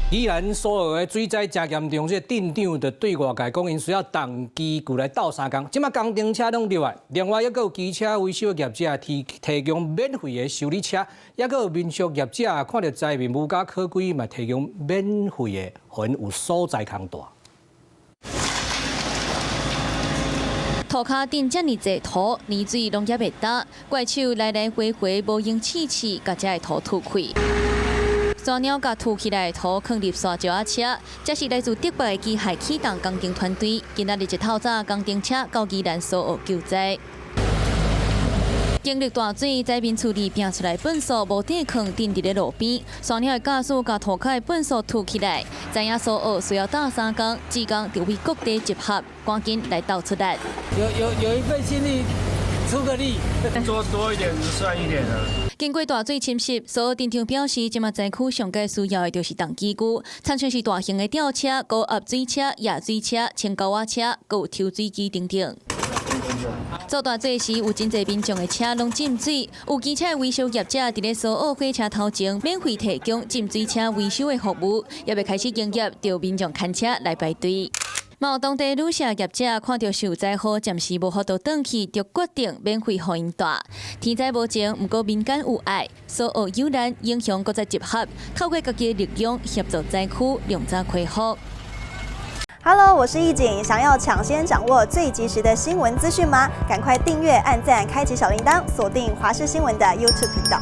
宜蘭蘇澳的水災誠嚴重，這個鎮長就對外界講，𪜶需要重機具來鬥相共。這馬工程車攏入來，另外抑閣有機車維修業者提供免費的修理車，抑閣有民宿業者看著災民無家可歸，嘛提供免費的，予𪜶有所在通蹛。塗跤頂遮爾濟土，泥水攏猶袂焦，怪手來來回回無閒試試，共遮的土吐開。山鳥共吐起來的土囥入沙石仔車，這是來自德國的機械啟動工程團隊，今仔日一透早工程車到宜蘭蘇澳救災。經歷大水，災民厝裡拚出來糞埽無地囥，擲佇咧路邊。山鳥的駕駛共塗跤的糞埽吐起來，知影蘇澳需要鬥相共，志工就為各地集合，趕緊來鬥出力。有一份心力，出個力，做多一點算一點啊。經過大水侵襲，蘇澳鎮長表示，這馬災區上蓋需要的就是重機具，親像是大型的吊車、高壓水車、壓水車、清溝仔車，閣有抽水機等等。做大水時，有真濟民眾的車攏浸水，有機車維修業者佇咧蘇澳火車頭前免費提供浸水車維修的服務，猶未開始營業，就民眾牽車來排隊。嘛有當地旅社業者看著受災戶暫時無法度轉去，就決定免費予𪜶蹛。天災無情，毋過民間有愛，蘇澳有難，英雄閣再集合，透過家己的力量協助災區量早恢復。 Hello，我是易景，想要搶先掌握最及時的新聞資訊嗎？趕快訂閱、按讚、開啟小鈴鐺，鎖定華視新聞的 YouTube 頻道。